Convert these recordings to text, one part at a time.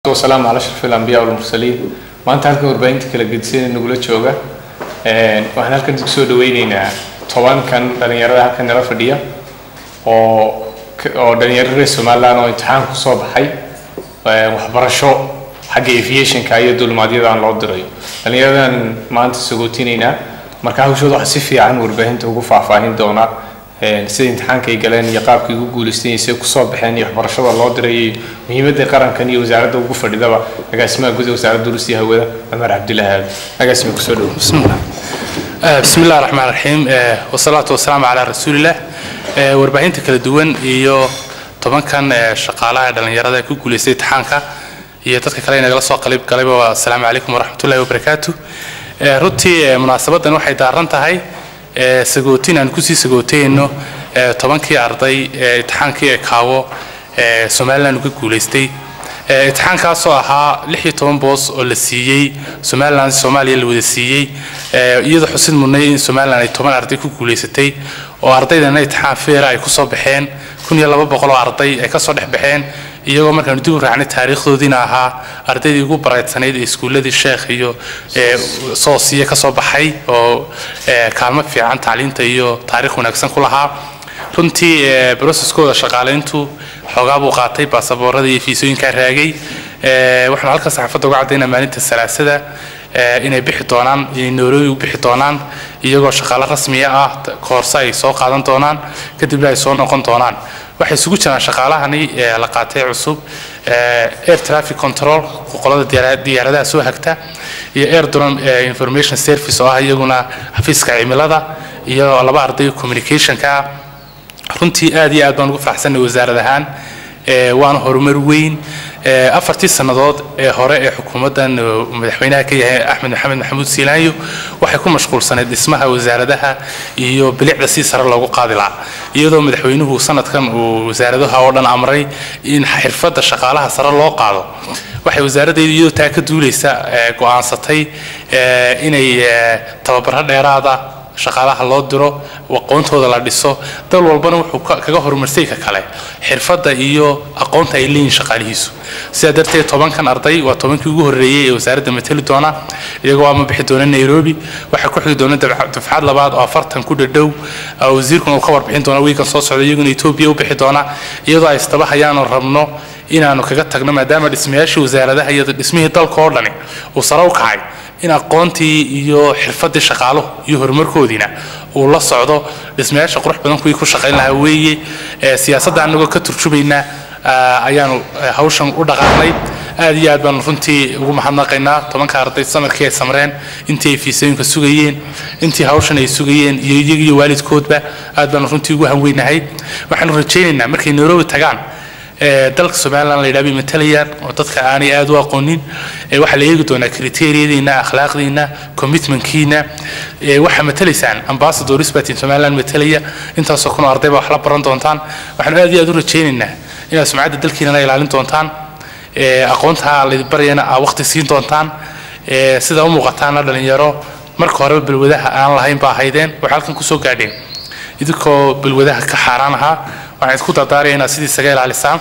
Wasalaamu calaa ashraf alambiyaa walmursaliin. Maanta halkan warbaahinta kala gedisan nagula jooga, waxaan halkan kusoo dhaweyneynaa 10kan dhalinyarada halkan nala fadhiya oo dhalinyaro reer Somaliland oo imtixaan kusoo baxay waxbarasho xagga aviationka iyo duulimaadyadaan loo dirayo. Dhalinyaradan maanta sagootineynaa. Marka hawshooda waxaa si fiican warbaahinta ugu faahfaahin doona sida imtixaanka ay galeen iyo qaabkay ugu guuleysteen iyo siday kusoo baxeen iyo waxbarashada loo diray iyo muhiimadda qarankan iyo wasaaradda ugu fadhidaba agaasimaha guud ee Wasaaradda Duulista iyo Hawada, Cumar Cabdilaahi Aadan. Agaasima, kusoo dhowo. Bismillah, bismi illah raxmaan raxiim, wasalaatu wasalaamu calaa rasuulillah. Warbaahinta kala duwan iyo 10kan shaqaalaha dhalinyarada ee ku guuleystay imtixaanka iyo dadka kale nagala soo qalib galayba, waa asalaamu calaykum waraxmatullahi wabarakaatu. Runtii munaasabadan waxay daaran tahay sagootin aan kusii sagootayno 10kii arday ee imtixaankii ICAO Somaliland uga guuleystay, imtixaankaasoo ahaa 16 boos oo la siiyey Somaliland, Soomaaliya la wada siiyey, iyadoo xusid mudnay in Somaliland ay 10 arday ku guuleysatay oo ardaydana imtixaan fair ah ay kusoo baxeen, 1200 oo arday ay kasoo dhex baxeen, iyagoo markaanu dib u raacnay taariikhdoodiina ahaa ardaydii ugu baraydsanayd ee iskuulladii Sheekh iyo Soosiya kasoo baxay oo kaalmo fiican tacliinta iyo taariikh wanaagsan ku lahaa. Runtii processkooda shaqaalayntu xoogaa buu qaatay, baasaboorada iyo fiisooyinkaa raagay. Waxaanu halkan saxaafadda uga caddaynaa maalinta Salaasada inay bixi doonaan, inay Nairobi u bixi doonaan iyagoo shaqaale rasmiya ah, koorse ay soo qaadan doonaan, kadibna ay soo noqon doonaan. Waxay isugu jiraan shaqaalahani la qaatay cusub air traffic control, qolada diyaaradaha soo hagta, iyo aerodrome information service oo ah iyaguna xafiiska cimilada, iyo laba arday communicationka. Runtii aad iyo aad baan ugu faraxsanay wasaarad ahaan, waana horumar weyn. 4tii sannadood ee hore ee xukuumaddan madaxweynaha ka yahay Axmed Maxamed Maxamuud Siilaanyo waxay ku mashquulsanayd dhismaha wasaaradaha iyo bilicda si sare loogu qaadi lahaa, iyadoo madaxweynuhu sanadkan uu wasaaradaha oo dhan amray in xirfadda shaqaalaha sare loo qaado. Waxay wasaaradaydu iyadoo taa ka duuleysa go'aansatay inay tababaro dheeraada shaqaalaha loo diro, aqoontooda la dhiso. Dal walbana wuxuu kaga horumarsay ka kale xirfadda iyo aqoonta ay leeyihin shaqaalihiisu. Sidaa darteed 10kan arday waa 10kii ugu horreeyey ee wasaaradda matali doona, iyagoo ama bixi doona Nairobi. Waxaa ku xigi doona dafcad labaad oo 40 ku dhadhow, wasiirkuna uu ka warbixin doona wiikan soo socda, iyaguna Etoobiya u bixi doona, iyadoo ay isdaba hayaan oo rabno inaanu kaga tagno, maadaama dhismayaashii wasaaradaha iyo dhismihii dalka oo dhani uu sare u kacay, in aqoontii iyo xirfaddii shaqaaluhu iyo horumarkoodiina uu la socdo. Dhismayaasha qurux badan kuwii ku shaqayn lahaa weeye. Siyaasadda anagoo ka turjumayna ayaanu hawshan u dhaqaaqnay. Aad iyo aad baanu runtii ugu mahadnaqaynaa 10ka arday samarkii ay samreen intii ay fiisooyinka sugayeen, intii hawshan ay sugayeen, iyo iyaga iyo waalidkoodba aad baanu runtii ugu hanweynahay. Waxaanu rajaynaynaa markay Nairobi tagaan, dalka Somaliland la yidhaha bay matalayaan oo dadka aanay aad u aqoonin. Waxaa la eegi doonaa criteriadiina, akhlaaqdiina, commitmentkiina. Waxaa matalaysaan ambassadors baatiin Somaliland matalaya, intaasoo kun oo arday baa wax la baran doontaan. Waxaanu aad iyo aad u rajaynaynaa inaad sumcadda dalkiinana ilaalin doontaan, aqoonta laydin barayana aa waqti siin doontaan. Sida u muuqataana dhalinyaro marka horeba balwadaha aan lahayn baa haydeen, waxay halkan kusoo gaadheen idinkoo balwadaha ka xaaraan ahaa. Waxaan isku dardaaraya inaad sidii isaga ilaalisaan,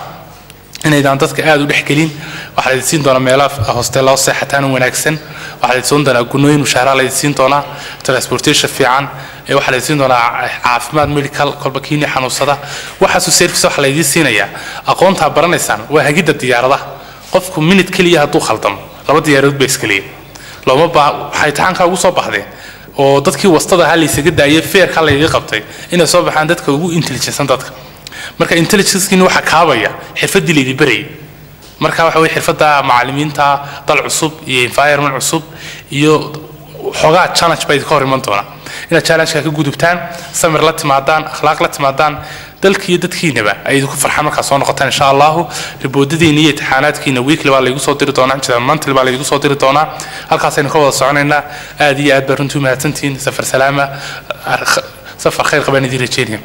inaydaan dadka aad u dhexgelin. Waxaa laydin siin doonaa meelaha hosteella oo seexataan wanaagsan, waxaa laydin siin doonaa gunooyin mushahara laydin siin doonaa, transportation fiican, waxaa laydin siin doonaa caafimaad medical kolba kiini xanuunsada. Waxaasoo service waxaa laydin siinayaa aqoontaa baranaysaan waa hagidda diyaaradaha. Qofku minute keliya hadduu khaldamo, laba diyaaradood ba iskaliya looma baa. Waxay imtixaankaa ugu soo baxdeen oo dadkii wastada ahaa laysaga daayay, fairka layga qabtay, inay soo baxaan dadka ugu intelligentsan dadka. Marka intelligencekiina waxaa kaabaya xirfaddii laydi barayay. Marka waxa weye xirfadda macallimiinta, dal cusub iyo environment cusub iyo xoogaa challenge baa idinka hor iman doona. Inaad challengeka ka gudubtaan, samir la timaadaan, akhlaaq la timaadaan, dalkii iyo dadkiinaba ay idinku farxaan markaa soo noqotaan insha Allahu. Reportadiina iyo imtixaanaadkiina weekly baa laygu soo diri doonaa, jida monthly baa laygu soo diri doonaa. Halkaasaynu ka wada soconaynaa. Aad iyo aad baa runtii u mahadsantihiin. Safar salaama, safar khayr qabaan idiin rajeynaya.